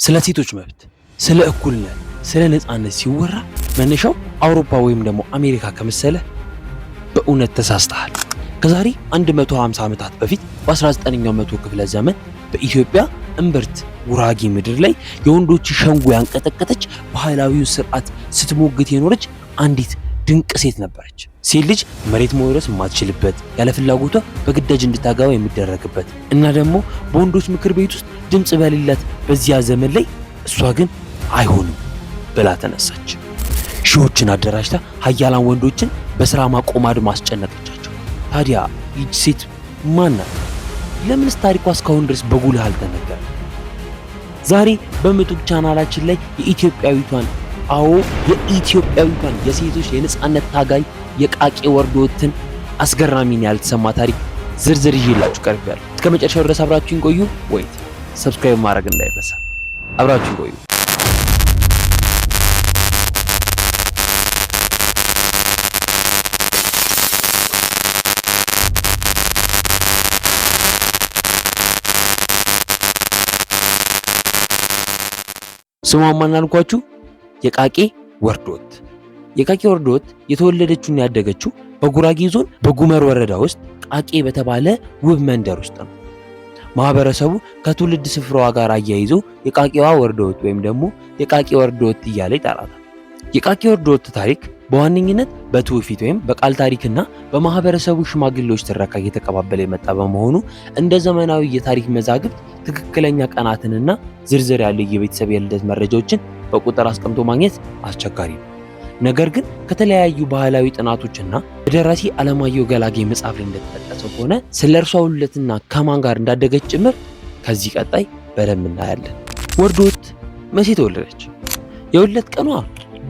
ስለ ሴቶች መብት፣ ስለ እኩልነት፣ ስለ ነጻነት ሲወራ መነሻው አውሮፓ ወይም ደግሞ አሜሪካ ከመሰለ በእውነት ተሳስተሃል። ከዛሬ 150 ዓመታት በፊት በ19ኛው መቶ ክፍለ ዘመን በኢትዮጵያ እምብርት ጉራጌ ምድር ላይ የወንዶች ሸንጎ ያንቀጠቀጠች ባህላዊውን ስርዓት ስትሞግት የኖረች አንዲት ድንቅ ሴት ነበረች። ሴት ልጅ መሬት መውረስ የማትችልበት፣ ያለ ፍላጎቷ በግዳጅ እንድታገባ የሚደረግበት እና ደግሞ በወንዶች ምክር ቤት ውስጥ ድምፅ በሌላት በዚያ ዘመን ላይ እሷ ግን አይሆንም ብላ ተነሳች። ሺዎችን አደራጅታ ሀያላን ወንዶችን በስራ ማቆም አድማ አስጨነቀቻቸው። ታዲያ ይህች ሴት ማን ናት? ለምንስ ታሪኳ እስካሁን ድረስ በጉልህ አልተነገረም? ዛሬ በምጡቅ ቻናላችን ላይ የኢትዮጵያዊቷን፣ አዎ የኢትዮጵያዊቷን የሴቶች የነጻነት ታጋይ የቃቄ ወርድዎትን አስገራሚን ያልተሰማ ታሪክ ዝርዝር ይዤላችሁ ቀርቤያለሁ። እስከ መጨረሻው ድረስ አብራችሁን ቆዩ። Wait፣ subscribe ማድረግ እንዳይረሳ። አብራችሁን ቆዩ። ስሟ ማን አልኳችሁ? የቃቄ ወርድዎት። የቃቄ ወርድዎት የተወለደችውና ያደገችው በጉራጌ ዞን በጉመር ወረዳ ውስጥ ቃቄ በተባለ ውብ መንደር ውስጥ ነው። ማህበረሰቡ ከትውልድ ስፍራዋ ጋር አያይዞ የቃቄዋ ወርድዎት ወይም ደግሞ የቃቄ ወርድዎት እያለ ይጠራታል። የቃቄ ወርድዎት ታሪክ በዋነኝነት በትውፊት ወይም በቃል ታሪክና በማህበረሰቡ ሽማግሌዎች ትረካ እየተቀባበለ የመጣ በመሆኑ እንደ ዘመናዊ የታሪክ መዛግብት ትክክለኛ ቀናትንና ዝርዝር ያለው የቤተሰብ የልደት መረጃዎችን በቁጥር አስቀምጦ ማግኘት አስቸጋሪ ነው። ነገር ግን ከተለያዩ ባህላዊ ጥናቶችና በደራሲ አለማየሁ ገላጌ መጽሐፍ ላይ እንደተጠቀሰው ከሆነ ስለ እርሷ ውልደትና ከማን ጋር እንዳደገች ጭምር ከዚህ ቀጣይ በደንብ እናያለን። ወርድዎት መቼ ተወለደች? የውልደት ቀኗ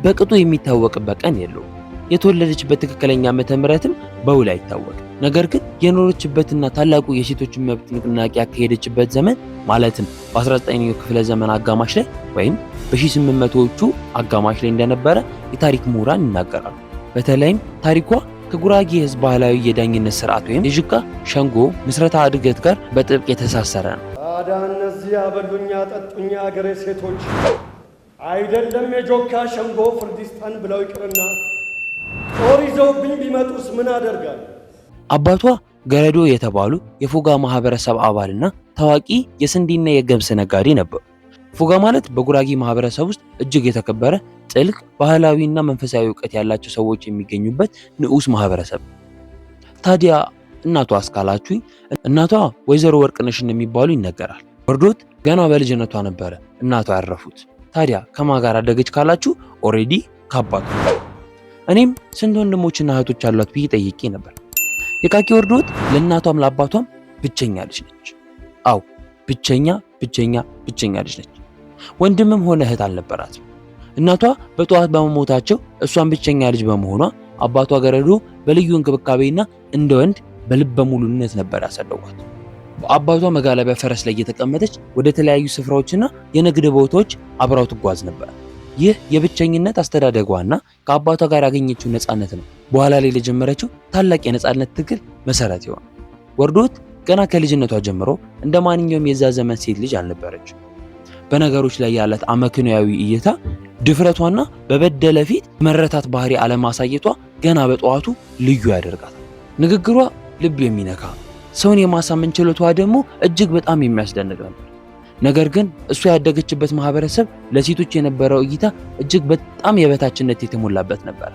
በቅጡ የሚታወቅበት ቀን የለውም። የተወለደችበት ትክክለኛ ዓመተ ምሕረትም በውል አይታወቅም። ነገር ግን የኖረችበትና ታላቁ የሴቶችን መብት ንቅናቄ ያካሄደችበት ዘመን ማለትም በ19ኛው ክፍለ ዘመን አጋማሽ ላይ ወይም በ1800ዎቹ አጋማሽ ላይ እንደነበረ የታሪክ ምሁራን ይናገራሉ። በተለይም ታሪኳ ከጉራጌ ሕዝብ ባህላዊ የዳኝነት ስርዓት ወይም የዥቃ ሸንጎ ምስረታ እድገት ጋር በጥብቅ የተሳሰረ ነው። ታዲያ እነዚህ አበሉኛ ጠጡኛ አገሬ ሴቶች አይደለም የጆካ ሸንጎ ፍርድ ይስጠን ብለው ይቅርና ጦር ይዘውብኝ ቢመጡስ ምን አደርጋለሁ? አባቷ ገረዶ የተባሉ የፎጋ ማህበረሰብ አባልና ታዋቂ የስንዴና የገብስ ነጋዴ ነበሩ። ፎጋ ማለት በጉራጌ ማህበረሰብ ውስጥ እጅግ የተከበረ ጥልቅ ባህላዊና መንፈሳዊ እውቀት ያላቸው ሰዎች የሚገኙበት ንዑስ ማህበረሰብ። ታዲያ እናቷ አስካላችሁኝ፣ እናቷ ወይዘሮ ወርቅነሽ እንደሚባሉ ይነገራል። ወርድዎት ገና በልጅነቷ ነበረ እናቷ ያረፉት። ታዲያ ከማን ጋር አደገች ካላችሁ already ከአባቷ። እኔም ስንት ወንድሞችና እህቶች አሏት ብዬ ጠይቄ ነበር። የቃቄ ወርድዎት ለእናቷም ለአባቷም ብቸኛ ልጅ ነች። አው ብቸኛ ብቸኛ ብቸኛ ልጅ ነች። ወንድምም ሆነ እህት አልነበራትም። እናቷ በጠዋት በመሞታቸው እሷን ብቸኛ ልጅ በመሆኗ አባቷ ገረዶ በልዩ እንክብካቤና እንደ ወንድ በልበ ሙሉነት ነበር ያሳደጓት። በአባቷ መጋለቢያ ፈረስ ላይ እየተቀመጠች ወደ ተለያዩ ስፍራዎችና የንግድ ቦታዎች አብራው ትጓዝ ነበር። ይህ የብቸኝነት አስተዳደጓና ከአባቷ ጋር ያገኘችው ነፃነት ነው በኋላ ላይ ለጀመረችው ታላቅ የነፃነት ትግል መሰረት የሆነ። ወርድዎት ገና ከልጅነቷ ጀምሮ እንደ ማንኛውም የዛ ዘመን ሴት ልጅ አልነበረች። በነገሮች ላይ ያላት አመክንያዊ እይታ፣ ድፍረቷና በበደለ ፊት መረታት ባህሪ አለማሳየቷ ገና በጠዋቱ ልዩ ያደርጋታል። ንግግሯ ልብ የሚነካ፣ ሰውን የማሳመን ችሎታዋ ደግሞ እጅግ በጣም የሚያስደንቅ ነበር። ነገር ግን እሷ ያደገችበት ማህበረሰብ ለሴቶች የነበረው እይታ እጅግ በጣም የበታችነት የተሞላበት ነበር።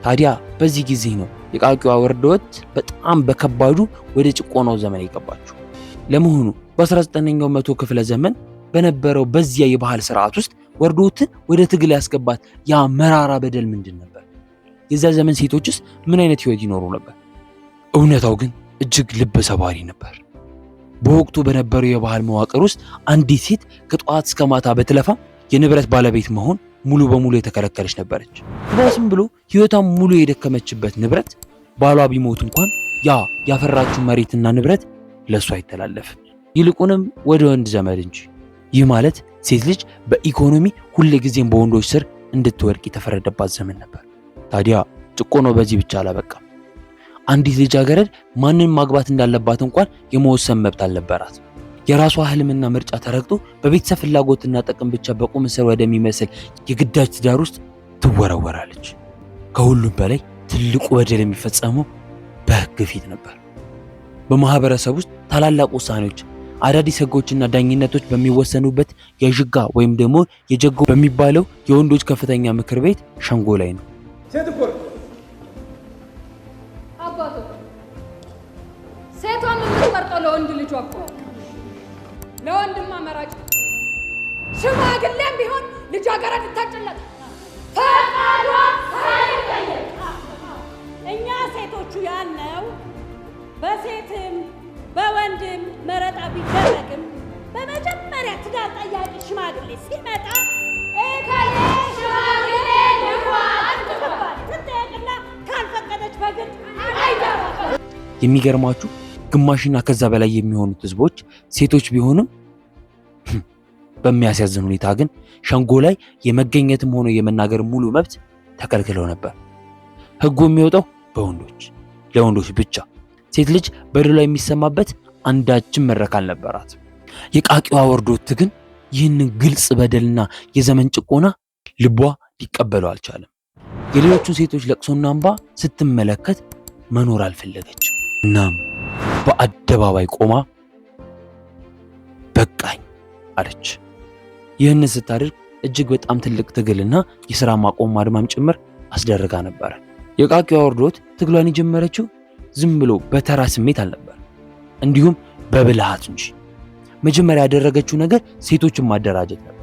ታዲያ በዚህ ጊዜ ነው የቃቂዋ ወርድዎት በጣም በከባዱ ወደ ጭቆናው ዘመን የገባችው። ለመሆኑ በ19ኛው መቶ ክፍለ ዘመን በነበረው በዚያ የባህል ስርዓት ውስጥ ወርድዎትን ወደ ትግል ያስገባት ያ መራራ በደል ምንድን ነበር? የዚያ ዘመን ሴቶችስ ምን አይነት ህይወት ይኖሩ ነበር? እውነታው ግን እጅግ ልብ ሰባሪ ነበር። በወቅቱ በነበረው የባህል መዋቅር ውስጥ አንዲት ሴት ከጠዋት እስከ ማታ በትለፋም የንብረት ባለቤት መሆን ሙሉ በሙሉ የተከለከለች ነበረች። ባስም ብሎ ህይወቷን ሙሉ የደከመችበት ንብረት ባሏ ቢሞት እንኳን ያ ያፈራችው መሬትና ንብረት ለእሱ አይተላለፍም፣ ይልቁንም ወደ ወንድ ዘመድ እንጂ። ይህ ማለት ሴት ልጅ በኢኮኖሚ ሁልጊዜም በወንዶች ስር እንድትወድቅ የተፈረደባት ዘመን ነበር። ታዲያ ጭቆናው በዚህ ብቻ አላበቃም። አንዲት ልጃገረድ ማንን ማግባት እንዳለባት እንኳን የመወሰን መብት አልነበራት። የራሷ ህልምና ምርጫ ተረግጦ በቤተሰብ ፍላጎትና ጥቅም ብቻ በቁም እስር ወደሚመስል የግዳጅ ትዳር ውስጥ ትወረወራለች። ከሁሉም በላይ ትልቁ በደል የሚፈጸመው በህግ ፊት ነበር። በማህበረሰብ ውስጥ ታላላቅ ውሳኔዎች፣ አዳዲስ ህጎችና ዳኝነቶች በሚወሰኑበት የዥጋ ወይም ደግሞ የጀጎ በሚባለው የወንዶች ከፍተኛ ምክር ቤት ሸንጎ ላይ ነው። ሴት እኮ ነው። አባቶ ሴቷም የምትመርጠው ለወንድ ልጇ እኮ ለወንድማ መራጭ ሽማግሌም ቢሆን ልጃገረድ ይታጭለታል። ፈቃዷ ሳይጠየቅ እኛ ሴቶቹ ያልነው በሴትም በወንድም መረጣ ቢደረግም በመጀመሪያ ትዳር ጠያቂ ሽማግሌ ሲመጣ እከሌ ሽማግሌ ልኳል ትባል ትጠየቅና ካልፈቀደች በግድ አይደረግም። የሚገርማችሁ ግማሽና ከዛ በላይ የሚሆኑት ህዝቦች ሴቶች ቢሆንም በሚያሳዝን ሁኔታ ግን ሸንጎ ላይ የመገኘትም ሆነ የመናገር ሙሉ መብት ተከልክለው ነበር። ህጉ የሚወጣው በወንዶች ለወንዶች ብቻ። ሴት ልጅ በደሏ የሚሰማበት አንዳችም መድረክ አልነበራት። የቃቂዋ ወርዶት ግን ይህንን ግልጽ በደልና የዘመን ጭቆና ልቧ ሊቀበለው አልቻለም። የሌሎቹን ሴቶች ለቅሶና እንባ ስትመለከት መኖር አልፈለገችም። እናም በአደባባይ ቆማ በቃኝ አለች። ይህንን ስታደርግ እጅግ በጣም ትልቅ ትግልና የሥራ ማቆም አድማም ጭምር አስደርጋ ነበረ። የቃቂዋ ወርዶት ትግሏን የጀመረችው ዝም ብሎ በተራ ስሜት አልነበር፣ እንዲሁም በብልሃት እንጂ። መጀመሪያ ያደረገችው ነገር ሴቶችን ማደራጀት ነበር።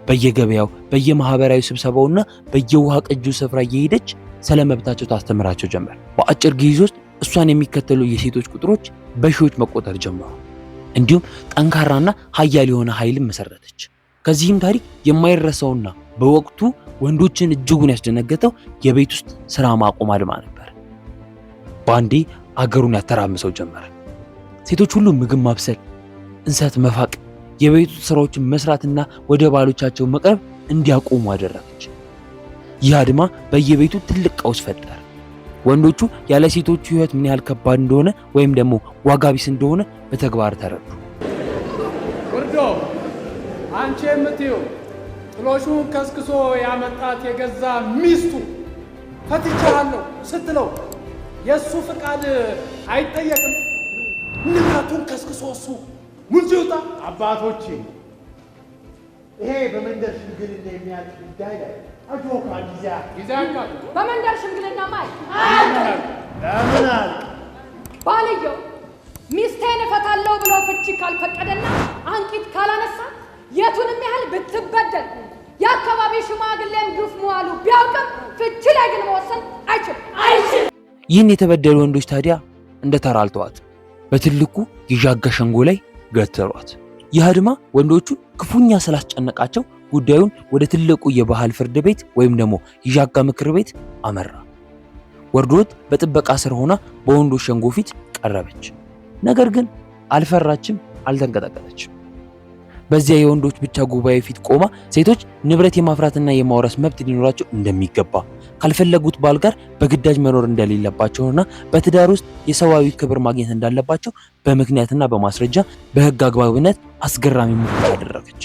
በየገበያው በየማህበራዊ ስብሰባውና በየውሃ ቅጁ ስፍራ እየሄደች ስለ መብታቸው ታስተምራቸው ጀመር። በአጭር ጊዜ ውስጥ እሷን የሚከተሉ የሴቶች ቁጥሮች በሺዎች መቆጠር ጀመሩ። እንዲሁም ጠንካራና ሀያል የሆነ ኃይልን መሰረተች። ከዚህም ታሪክ የማይረሳውና በወቅቱ ወንዶችን እጅጉን ያስደነገጠው የቤት ውስጥ ስራ ማቆም አድማ ነበር። በአንዴ አገሩን ያተራምሰው ጀመረ። ሴቶች ሁሉ ምግብ ማብሰል፣ እንሰት መፋቅ፣ የቤት ውስጥ ስራዎችን መስራትና ወደ ባሎቻቸው መቅረብ እንዲያቆሙ አደረገች። ይህ አድማ በየቤቱ ትልቅ ቀውስ ፈጠረ። ወንዶቹ ያለ ሴቶቹ ህይወት ምን ያህል ከባድ እንደሆነ ወይም ደግሞ ዋጋ ቢስ እንደሆነ በተግባር ተረዱ። ወርዶ አንቺ የምትይው ጥሎሹን ከስክሶ ያመጣት የገዛ ሚስቱ ፈትቻለሁ ስትለው የእሱ ፍቃድ አይጠየቅም። ንብረቱን ከስክሶ እሱ ሙልጭ ይውጣ። አባቶቼ ይሄ በመንደር ሽምግልና የሚያልቅ ጉዳይ ላይ አጆካ ጊዜ ጊዜ አቃጥ በመንደር ሽምግልና ማይ ለምን አለ ባልየው ሚስቴን እፈታለሁ ብሎ ፍቺ ካልፈቀደና አንቂት ካላነሳ የቱንም ያህል ብትበደል የአካባቢ ሽማግሌም ግፍ መዋሉ ቢያውቅም ፍቺ ላይ ግን መወሰን አይችልም አይችልም። ይህን የተበደሉ ወንዶች ታዲያ እንደ ተራ አልተዋት፣ በትልቁ የዣጋ ሸንጎ ላይ ገተሯት። ይህ አድማ ወንዶቹን ክፉኛ ስላስጨነቃቸው ጉዳዩን ወደ ትልቁ የባህል ፍርድ ቤት ወይም ደግሞ የዣጋ ምክር ቤት አመራ። ወርዶት በጥበቃ ስር ሆና በወንዶች ሸንጎ ፊት ቀረበች። ነገር ግን አልፈራችም፣ አልተንቀጠቀጠችም። በዚያ የወንዶች ብቻ ጉባኤ ፊት ቆማ ሴቶች ንብረት የማፍራትና የማውረስ መብት ሊኖራቸው እንደሚገባ፣ ካልፈለጉት ባል ጋር በግዳጅ መኖር እንደሌለባቸውና በትዳር ውስጥ የሰብአዊ ክብር ማግኘት እንዳለባቸው በምክንያትና በማስረጃ በሕግ አግባብነት አስገራሚ ሙግት አደረገች።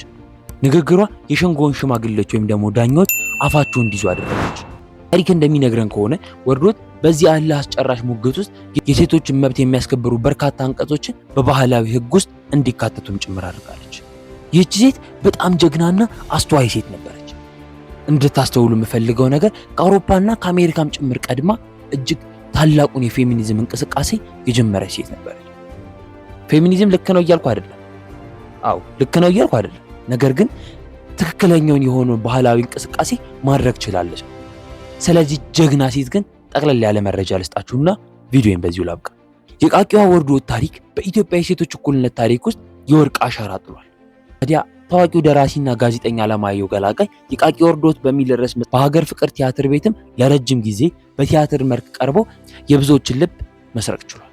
ንግግሯ የሸንጎውን ሽማግሌዎች ወይም ደግሞ ዳኞች አፋቸውን እንዲይዙ አደረገች። ታሪክ እንደሚነግረን ከሆነ ወርዶት በዚህ እልህ አስጨራሽ ሙግት ውስጥ የሴቶችን መብት የሚያስከብሩ በርካታ አንቀጾችን በባህላዊ ሕግ ውስጥ እንዲካተቱም ጭምር አድርጋለች። ይህች ሴት በጣም ጀግናና አስተዋይ ሴት ነበረች። እንድታስተውሉ የምፈልገው ነገር ከአውሮፓና ከአሜሪካም ጭምር ቀድማ እጅግ ታላቁን የፌሚኒዝም እንቅስቃሴ የጀመረች ሴት ነበረች። ፌሚኒዝም ልክ ነው እያልኩ አይደለም። አዎ ልክ ነው እያልኩ አይደለም። ነገር ግን ትክክለኛውን የሆነ ባህላዊ እንቅስቃሴ ማድረግ ችላለች። ስለዚህ ጀግና ሴት ግን ጠቅለል ያለ መረጃ ልስጣችሁና ቪዲዮን በዚሁ ላብቃ። የቃቂዋ ወርዶት ታሪክ በኢትዮጵያ የሴቶች እኩልነት ታሪክ ውስጥ የወርቅ አሻራ ጥሏል። ታዲያ ታዋቂው ደራሲና ጋዜጠኛ አለማየሁ ገላጋይ የቃቂ ወርዶት በሚል ርዕስ በሀገር ፍቅር ቲያትር ቤትም ለረጅም ጊዜ በቲያትር መልክ ቀርቦ የብዙዎችን ልብ መስረቅ ችሏል።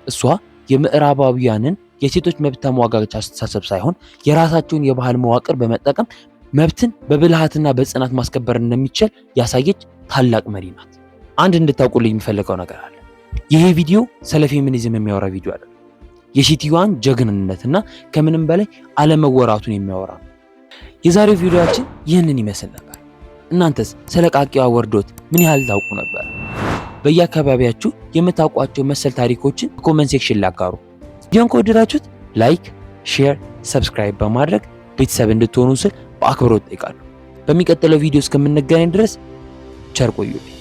እሷ የምዕራባውያንን የሴቶች መብት ተሟጋች አስተሳሰብ ሳይሆን የራሳቸውን የባህል መዋቅር በመጠቀም መብትን በብልሃትና በጽናት ማስከበር እንደሚቻል ያሳየች ታላቅ መሪ ናት። አንድ እንድታውቁልኝ የምፈልገው ነገር አለ። ይሄ ቪዲዮ ስለ ፌሚኒዝም የሚያወራ ቪዲዮ አይደለም። የሴትዮዋን ጀግንነትና ከምንም በላይ አለመወራቱን የሚያወራ ነው። የዛሬው ቪዲዮአችን ይህንን ይመስል ነበር። እናንተስ ስለ ቃቂዋ ወርዶት ምን ያህል ታውቁ ነበር? በየአካባቢያችሁ የምታውቋቸው መሰል ታሪኮችን comment section ላይ አጋሩ። ቪዲዮን ከወደዳችሁት like፣ share፣ subscribe በማድረግ ቤተሰብ እንድትሆኑ ስል በአክብሮት እጠይቃለሁ። በሚቀጥለው ቪዲዮ እስከምንገናኝ ድረስ ቸር ቆዩልኝ።